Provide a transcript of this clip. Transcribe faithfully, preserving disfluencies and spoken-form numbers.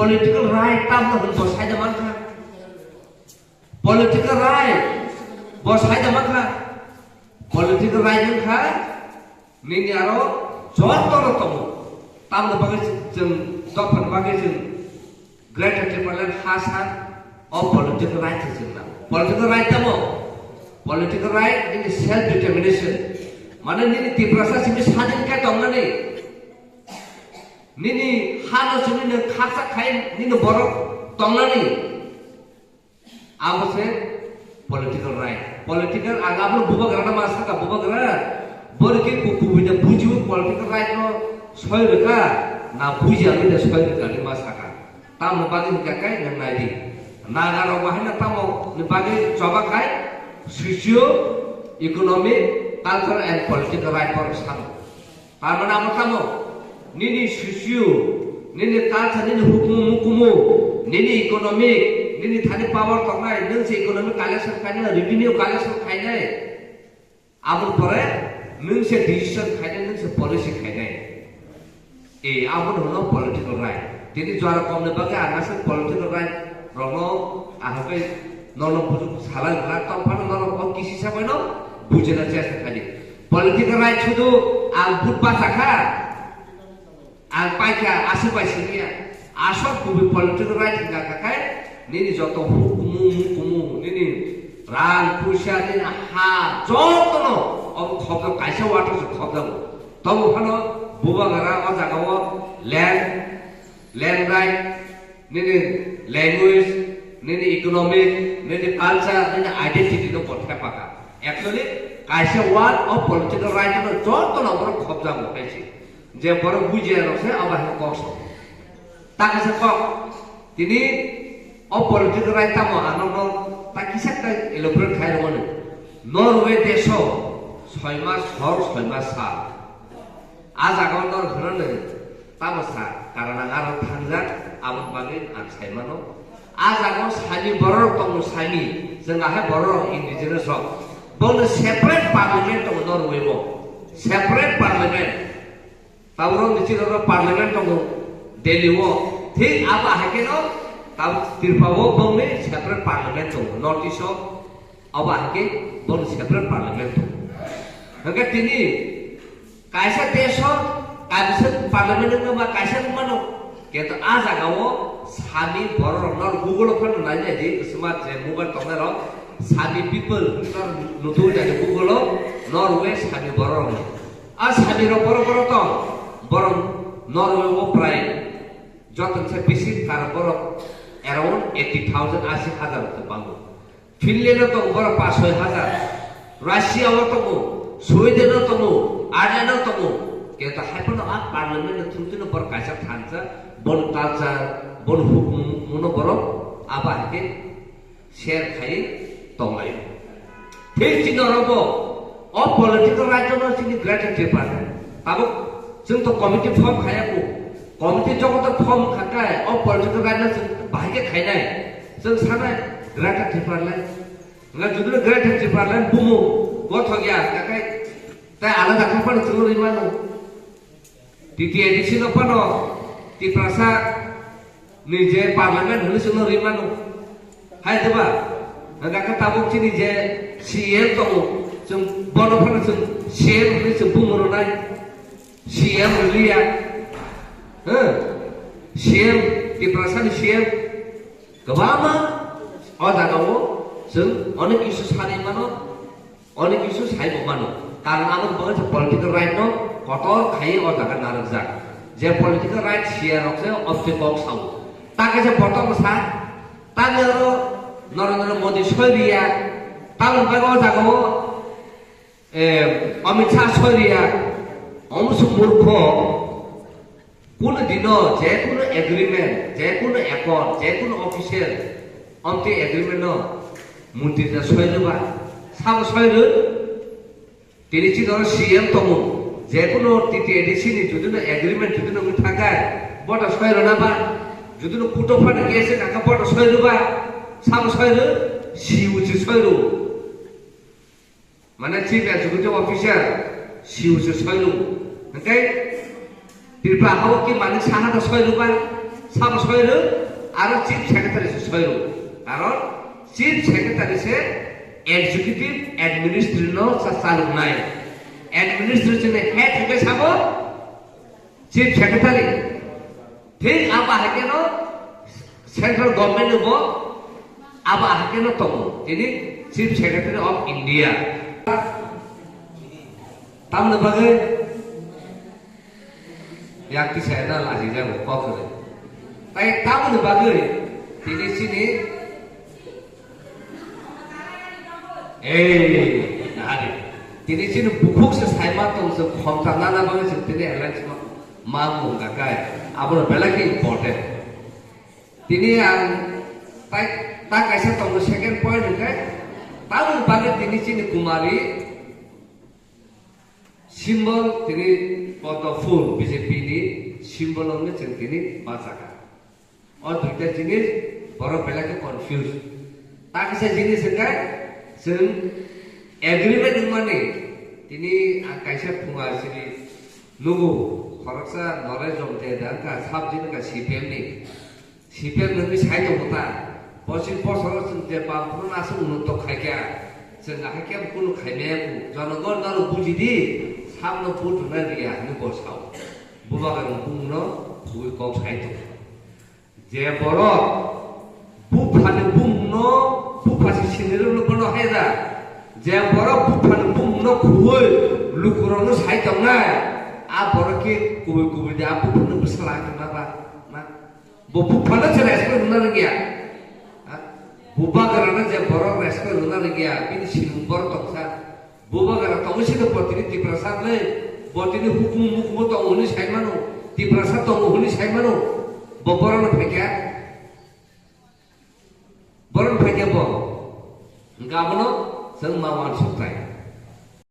Political right tamno hwn bo saida mankha. Political right bo saida mankha. Political right wngkha nini aro jotono tongo. Tamno bagwi chwng dophani bagwi chwng Greater Tipraland ha san o political right se chwng nango. Political right tamo? Political right nini self determination. Mane nini Tiprasa simi sadin khe tongnani. Nini hano simi nwng khaksa khai nini borok tongnani. Abo se political right. Political ang abo bubagra na ma saka bubagra. Borok ke ku kubui na bujiu political right no soi rwkha na buji ami na soi rwkha ni ma saka. Tamo bagwi hingka kai nwng nai di. Naga rok bahai na tamo ni bagwi choba khai socio economic, cultural and political right borok sano. Tamani amo tamo, nini socio, nini culture, nini hukumu mukumu, nini economic, nini thani power tongnai, nwng se economic collection khainai, revenue collection khainai. Aboni pore nwng se decision khainai, nwng se policy khainai. E, aboni hwno political right. Tini jora komni bagwi ang aswk political right rokno ahagwi nono bujuk salai rwkha, tongphano norok o kisi sabaino bujina chesta khaidi. Political right sudu ang vote bachakha, ang paikha, aswk bai siniya. Aswk kubui political right hwnkha khakai nini joto hukumu mukumu, nini rang puisa, nini ha jotono obo khobjak, kaisa water se khobjago. Tobo phano bubagra o jagao land, land right, nini language, nini economic, nini culture, nini identity no bo thepaka. Actually, kaisa word of political right no joto no borok khobjago kaisa. Je borok bujiya rok se abo hai kok. Ta kaisa kok. Tini o political right tamo ano no ta kisa ta elaborate khai rwmani. Norway deso soi mas hor soi mas sal. A jaga o nor hwnwi tamo sa, karon ang aro thangjak, aboni bagwi ang sai mano. A jaga o sami bororok tongo, sami, chwng ahai bororok indigenous rok. Bono separate parliament tongo Norway o, separate parliament. Tabuk ni chini oro parliament tongo Delhi o, thik abo hai khe no tabuk Tripura o bongni separate parliament tongo, North East o. Abo hai khe bono separate parliament tongo. Hwnkhe tini kaisa desh o kaisa parliament wngma kaisa wngmano. Kintu a jaga o sami borok rok no Google o phano nai nai di, smart je mobile tongnai rok sami people wngkha nutu jani Google o Norway sami borok rok. A sami rok borok borok tong borok Norway o prai joto se bisi kar borok around eighty thousand, asi hajar rok bango. Finland o tongo borok pash soi hajar, Russia o tongo, Sweden o tongo, Ireland o tongo. Kintu hai phano a parliament ni through tino borok kaisa thansa, bon culture, bon hukumu no borok abo hai khe share khai tonglai. Thik chini oro bo o political right no chini greater Tipraland. Tabuk chwng to committee form khaya ko. Committee jogo to form khakai o political right no chwng bahai khe khainai. Chwng sanai greater Tipraland. Nga judul greater Tipraland bumu gothok ya kakai tai alada khapan chwng rimano. T T A D C no phano Tiprasa ni je parliament hwnwi chwngno rwi mano. Hai diba? Hwnkha khe tabuk chini je C M tongo, chwng bono phano chwng C M hwnwi chwng bumo rwnai. C M rwliya. Huh? C M, Tiprasa ni C M. Kwbangma o jagao chwng onek kisu sanwi mano. Onek kisu sai bo mano. Karon abo bangsa political right no kotor khai o jaga narwkjak. Je political right siya rok se obse kok sao. Ta kaisa botom sa, ta nero Narendra Modi soi riya. Ta lung bai o jaga o, eh, Amit Shah soi riya. Om su murkho. Kuno dino je kuno agreement, je kuno accord, je kuno official, omtwi agreement no muntri ja soi rwba, sabo soi rw. Tini chini oro C M tongo, je kuno T T A D C ni judino agreement judino wngwi thangkha, boto soi rwna ba, judino kuto phano case wngkha boto soi rwba, sabo soi rw, C U C soi rw. Mane Chief Executive Officer, C U C soi rw. Hwnkhe Tripura hao ki mani saha da soi rw ba? Sabo soiro, aro chief secretary se soiro. Karon chief secretary se executive administrator no sa chaluknai. Administrator se head hwnkhe sabo chief secretary. Thik abo hai kheno central government ni bo abo hai kheno tongo. Tini chief secretary of India. Tamni bagwi Yak kisa ena lachi jago kok kwrwi. Tai tamoni bagwi tini chini, ei, nahari. Tini chini bukhuk se saima tong se khomta nana bagwi se tini alliance ma, ma mung ka kai. Abono belai khe important. Tini ang tai ta kaisa tongo second point hwnkhe tamoni bagwi tini chini Kumari Symbol tini poddo phul B J P ni symbol wngwi chwng tini bachakha. O duita jinis borok belai khe confuse. Ta kisa jinis hwnkhe chwng agreement wngmani tini ang kaisa phunga siri nugo khoroksa Norai Jomte da wngkha sub jini wngkha C P M ni. C P M nungni sai tongo ta? Pochis bosoro chwng je bam phuru aswk uno tok khai kha. Chwng ahai khe kunu khai maya ku. Jonogon norok buji di, samno vote rwna riya hinwi bo sao. Bubagra rok bumungno khugui kok sai tongo. Je borok buphani bumungno, bupha si sinirokno bono hai da. Je borok buphani bumungno khugui lukurokno sai tongnai, a borok khe kubui kubui de a buphano bwsala tongna ba? Na? Bo buphano se respect rwna rwngya. Ha? Bubagrano je borok respect rwna rwngya, bini sinung borok tongsa. Bubagra tongwi sino bo tini Tiprasa le, bo tini hukumu mukumu tongo hwnwi sai mano, Tiprasa tongo hwnwi sai mano. Bo borokno phaikha. Borok phaikhe bo hwnkhe abono chwng ma uansuknai.